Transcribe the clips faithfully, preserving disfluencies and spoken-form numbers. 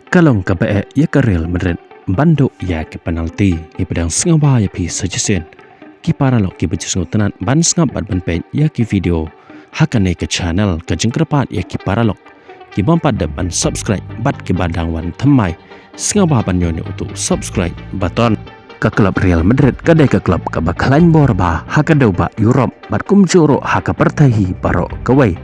Ka long kaba eh ïa ka Real Madrid ban duh ïa ki penalti. Ngi pdiang sngewbha ïa phi sa shisien ki paralok kiba ju sngewtynnat ban sngap bad ban peit ïa ki video ha kane ka channel. Ka jingkyrpad ïa ki paralok ki bym pat dep ban subscribe bad kiba dang wan thymmai, sngewbha ban ñiew utu subscribe button. Ka klub Real Madrid ka dei ka klub kaba khlaiñ bor bha ha ka dewbah Europe bad kumjuh ruh ha ka pyrthei hi baroh kawei.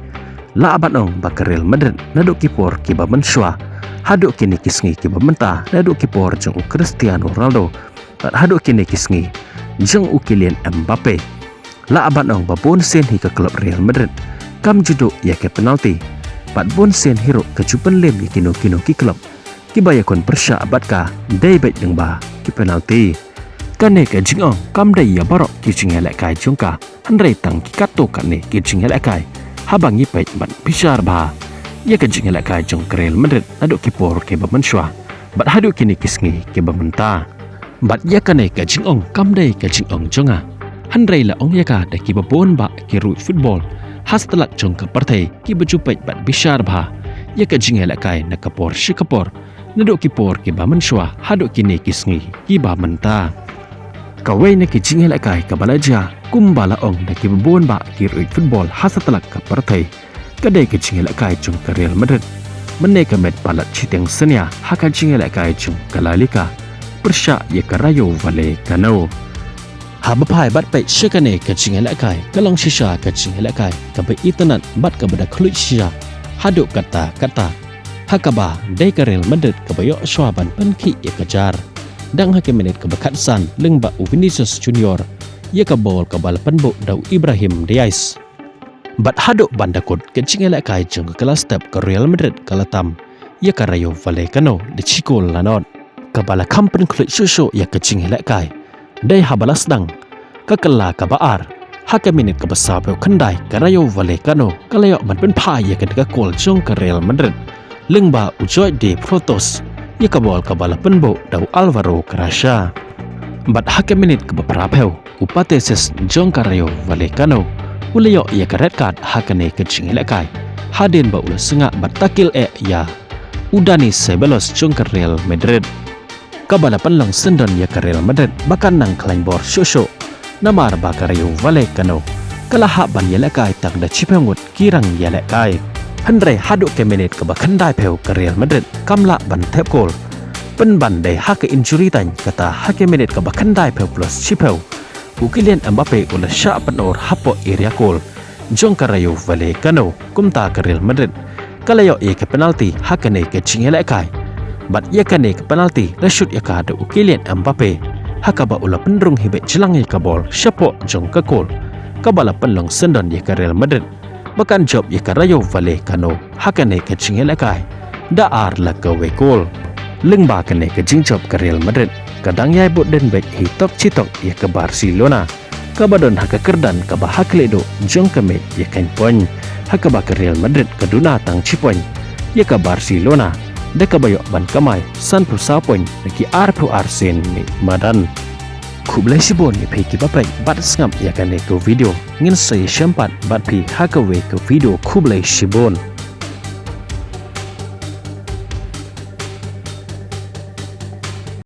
Lah ban ong ba ka Real Madrid naduh ki por kiba mynshuwa haduh kine ki sngi kiba mynta, naduh ki por jong u Cristiano Ronaldo bad haduh kine ki sngi jong u Kylian Mbappe, lah ban ong ba bun sien hi ka klub Real Madrid kam ju duh ïa ki penalti. Bad bun sien hi ruh ka ju pynlem ïa kino kino ki klub kiba ïakhun pyrshah bad ka dei beit lyngba ki penalti. Kane ka jingong kam dei ïa baroh ki jingïalehkai jong ka, hynrei tang ki katto katne ki jingïalehkai. Haba ngi peit bad bishar bha ïa ka jingïalehkai jong ka Real Madrid naduh ki por kiba mynshuwa bad haduh kine ki sngi kiba mynta. Bad ïa kane ka jingong kam dei ka jingong jong nga, hynrei la ong ïa ka da kiba bun bah ki ruh football ha satlak jong ka pyrthei kiba ju peit bad bishar bha ïa ka jingïalehkai na ka por sha ka por, naduh ki por kiba mynshuwa haduh kine ki sngi kiba mynta. Kawei na ki jingïalehkai kaba la jia kumba la ong da kiba bun bah ki ruh football ha satlak ka pyrthei ka dei ka jingïalehkai jong ka Real Madrid mynne ka met palat shiteng synñia ha ka jingïalehkai jong ka La Liga pyrshah ïa ka Rayo Vallecano. Haba phai bad peit sha kane ka jingïalehkai, ka long shisha ka jingïalehkai kaba itynnat bad kaba da khluit shisha haduh katta katta, ha kaba dei ka Real Madrid kaba ïoh shuwa ban pynkhih ïa ka jar dang ha ka minit kaba khatsan lyngba u Vinicius Junior ïa ka bol kaba la pynbuh da u Ibrahim Diaz. Bad haduh ban da kut ka jingïalehkai jong ka la step ka Real Madrid ka la tam ïa ka Rayo Vallecano da shi kol la nod, kaba la kham pynkhluit shuh shuh ïa ka jingïalehkai. Dei haba la sdang ka kylla kaba ar ha ka minit kaba sawphew khyndai, ka Rayo Vallecano ka la ïoh ban pynphai ïa kane ka kol jong ka Real Madrid lyngba u Joao de Frutos ïa ka bol kaba la pynbuh da u Alvaro Gracia. Bad ha ka minit kaba phraphew, u Pates jong ka Rayo Vallecano u la ïoh ïa ka red card ha kane ka jingïalehkai hadien ba u la sngap bad tackle eh ïa u Dani Ceballos jong ka Real Madrid, kaba la pynlong syndon ïa ka Real Madrid ba kan nang khlaiñ bor shuh shuh. Namar ba ka Rayo Vallecano ka la hap ban ïalehkai tang da shiphew ngut ki rangïalehkai, hynrei haduh ka minit kaba khyndaiphew ka Real Madrid kam lah ban thep kol, pynban dei ha ka injury time, kata ha ka minit kaba khyndaiphew plus shiphew, u Kylian Mbappe u la shah pynur hapoh area kol jong ka Rayo Vallecano. Kumta ka Real Madrid ka la ïoh ïa ka penalti ha kane ka jingïalehkai. Bad ïa kane ka penalti la shut ïa ka da u Kylian Mbappe, ha kaba u la pynrung hi beit jlang ïa ka bol shapoh jong ka kol, kaba la pynlong syndon ïa ka Real Madrid ba kan jop ïa ka Rayo Vallecano ha kane ka jingïalehkai da ar la kawei kol. Lyngba kane ka jingjop ka Real Madrid ka dang ïai bud dien beit hi tok shi tok ïa ka Barcelona, kaba don ha ka kyrdan kaba ha khlieh duh jong ka mei ïa ka point, ha kaba ka Real Madrid ka duna tang shi point ïa ka Barcelona, da kaba ïoh ban kamai sanphew saw point na ki arphew ar sien mih madan. Khublei shibun ïa phi kiba peit bad sngap ïa kane ka video. Ngin sa ïashem pat bad phi ha kawei ka video. Khublei shibun.